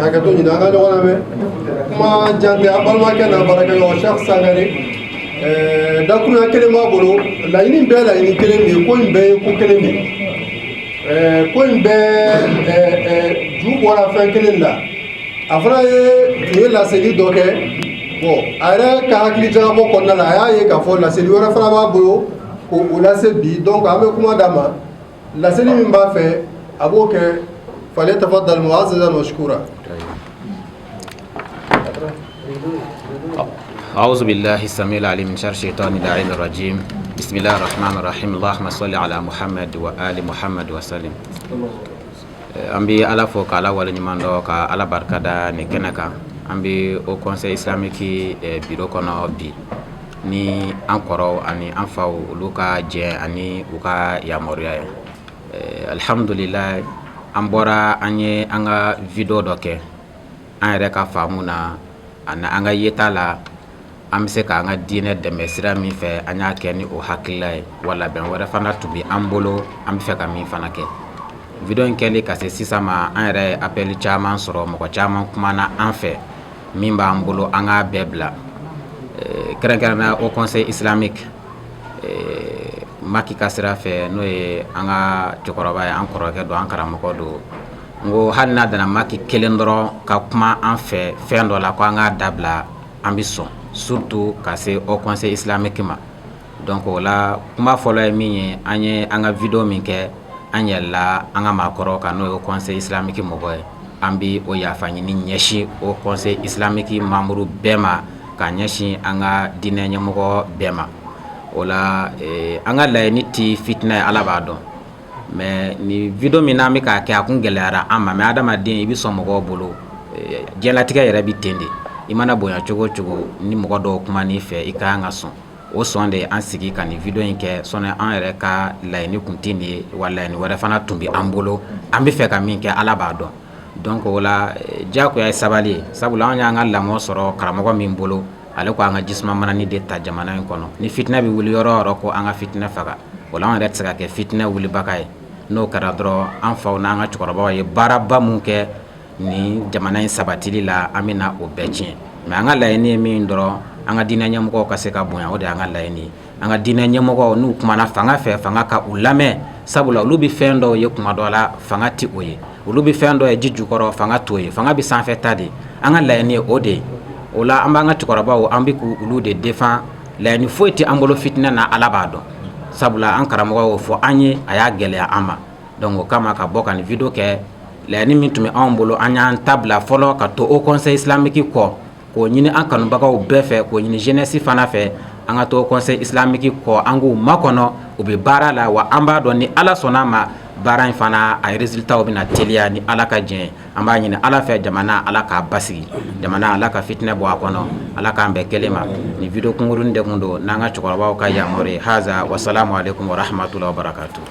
Hakɛto ɲini, an ka ɲɔgɔn lamɛn. Kuma jan tɛ. An balimakɛ n'a baarakɛɲɔgɔn Cheikh Sangare, dakurunya kelen b'a bolo. Laɲini bɛɛ, laɲini kelen de ye. Ko in bɛɛ ye ko kelen de ye. Ko in bɛɛ ju bɔra fɛn kelen la. A fana ye tun ye laseli dɔ kɛ. Bon, a yɛrɛ ka hakili jagabɔ kɔnɔna la, a y'a ye k'a fɔ laseli wɛrɛ fana b'a bolo k'o lase bi. Donc an bɛ kuma d'a ma. Laseli min b'a fɛ, a b'o kɛ. فليتفضل معززا مشكورا. أعوذ بالله السميع العليم من شر الشيطان اللعين الرجيم. بسم الله الرحمن الرحيم. اللهم صل على محمد وآل محمد وسلم. An bɛ Ala fo k'Ala waleɲuman dɔn, ka Ala barika da nin kɛnɛ kan. An bɛ Haut Conseil islamique bureau kɔnɔ bi ni an kɔrɔw ani an faw, olu ka jɛ ani u ka yamaruya ye. Alihamudulila, an bɔra, an ye an ka vidéo dɔ kɛ. An yɛrɛ ka faamu na ani an ka yeta la, an bɛ se k'an ka diinɛ dɛmɛ sira min fɛ, an y'a kɛ ni o hakilila ye. Wa labɛn wɛrɛ fana tun bɛ an bolo, an bɛ fɛ ka min fana kɛ. Vidéo in kɛli ka se sisan ma, an yɛrɛ ye appel caman sɔrɔ, mɔgɔ caman kumana an fɛ. Min b'an bolo, an k'a bɛɛ bila, kɛrɛnkɛrɛnnenya Haut Conseil islamique Maki ka sira fɛ, n'o ye an ka cɛkɔrɔba ye, an kɔrɔkɛ don, an karamɔgɔ don. N ko hali n'a nana Maki kelen dɔrɔn ka kuma an fɛ fɛn dɔ la ko an k'a dabila, an bɛ sɔn, surtout ka se Haut Conseil islamique ma. Donc o la, kuma fɔlɔ ye min ye, an ye an ka vidéo min kɛ, an yɛlɛla an ka maakɔrɔ kan, n'o ye Haut Conseil islamique mɔgɔ ye. An bɛ o yafa ɲini ɲɛsin Haut Conseil islamique membre bɛɛ ma, ka ɲɛsin an ka diinɛ ɲɛmɔgɔ bɛɛ ma. O la, an ka laɲini tɛ fitinɛ ye, Ala b'a dɔn. Mais ni vidéo min n'an bɛ k'a kɛ, a kun gɛlɛyara an ma. Mais adamaden, i bɛ sɔn mɔgɔw bolo. Diɲɛlatigɛ yɛrɛ bɛ ten de. I mana bonya cogo o cogo, ni mɔgɔ dɔw kuma n'i fɛ, i ka kan ka sɔn. O sɔn de an sigi ka nin vidéo in kɛ. Sɔnni an yɛrɛ ka laɲini kun tɛ nin ye, wa laɲini wɛrɛ fana tun bɛ an bolo, an bɛ fɛ ka min kɛ, Ala b'a dɔn. Donc o la, diyagoya ye sabali ye, sabula an y'an ka lamɔ sɔrɔ karamɔgɔ min bolo, ale ko an ka jisuma manani de ta jamana in kɔnɔ. Ni fitinɛ bɛ wuli yɔrɔ o yɔrɔ, ko an ka fitinɛ faga. O la, an yɛrɛ tɛ se ka kɛ fitinɛ wulibaga ye. N'o kɛra dɔrɔn, an faw n'an ka cɛkɔrɔbaw ye baaraba mun kɛ nin jamana in sabatili la, an bɛna o bɛɛ tiɲɛ. Mais an ka laɲini ye min dɔrɔn, an ka diinɛ ɲɛmɔgɔw ka se ka bonya. O de y'an ka laɲini ye. An ka diinɛ ɲɛmɔgɔw, n'u kumana fanga fɛ, fanga ka u lamɛn, sabula olu bɛ fɛn dɔw ye kuma dɔ la, fanga tɛ o ye. Olu bɛ fɛn dɔ ye ji jukɔrɔ, fanga t'o ye. Fanga bɛ sanfɛ ta de. An ka laɲini ye o de ye. O la, an b'an ka cɛkɔrɔbaw, an bɛ k'olu de défend. Laɲini foyi tɛ an bolo fitinɛ na, Ala b'a dɔn, sabula an karamɔgɔ y'o fɔ an ye, a y'a gɛlɛya an ma. Donc o kama ka bɔ ka nin vidéo kɛ. Laɲini min tun bɛ anw bolo, an y'an ta bila fɔlɔ ka to Haut Conseil islamique kɔ, k'o ɲini an kanubagaw bɛɛ fɛ, k'o ɲini jeunesse fana fɛ, an ka to Haut Conseil islamique kɔ, an k'u makɔnɔ. U bɛ baara la, wa an b'a dɔn ni Ala sɔnna a ma, baara in fana a résultat bɛna teliya ni Ala ka jɛn. An b'a ɲini Ala fɛ, jamana, Ala k'a basigi. Jamana, Ala ka fitinɛ bɔ a kɔnɔ. Ala k'an bɛn kelen ma. Nin vidéo kunkurunin de kun don n'an ka cɛkɔrɔbaw ka yamaru ye. Haza wasalamu aleykum warahmatulahi wabarakatuh.